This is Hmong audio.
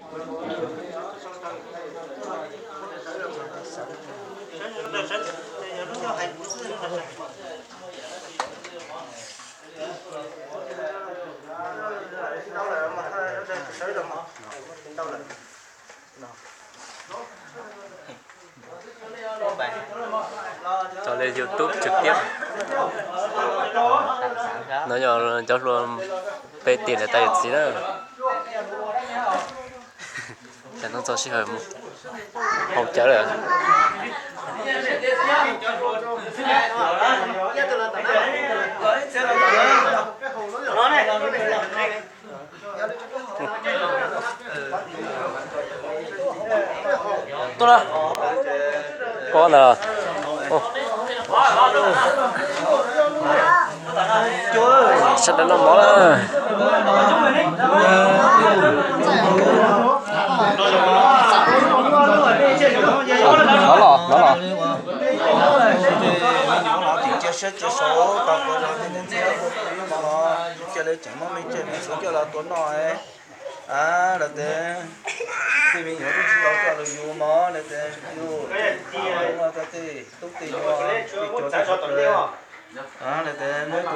Tso li YouTube trực tiếp. No yog cov hluas pe tiam niam tais yawm txiv na. Ces no txog sij hawm mus haus cawv lawm. Pob ntag. Sawv daws noj mov na. Hnov los, hnov los. Cia siab cia saud tau cia li tseem muaj me ntsis me txhua coj los tua noj. Lawv tias tej me nyuam twb tsis tau coj los yug mog, lawv tias yug tau tej tub tej nyuam tej cua tej sab plaws. Lawv tias muab tus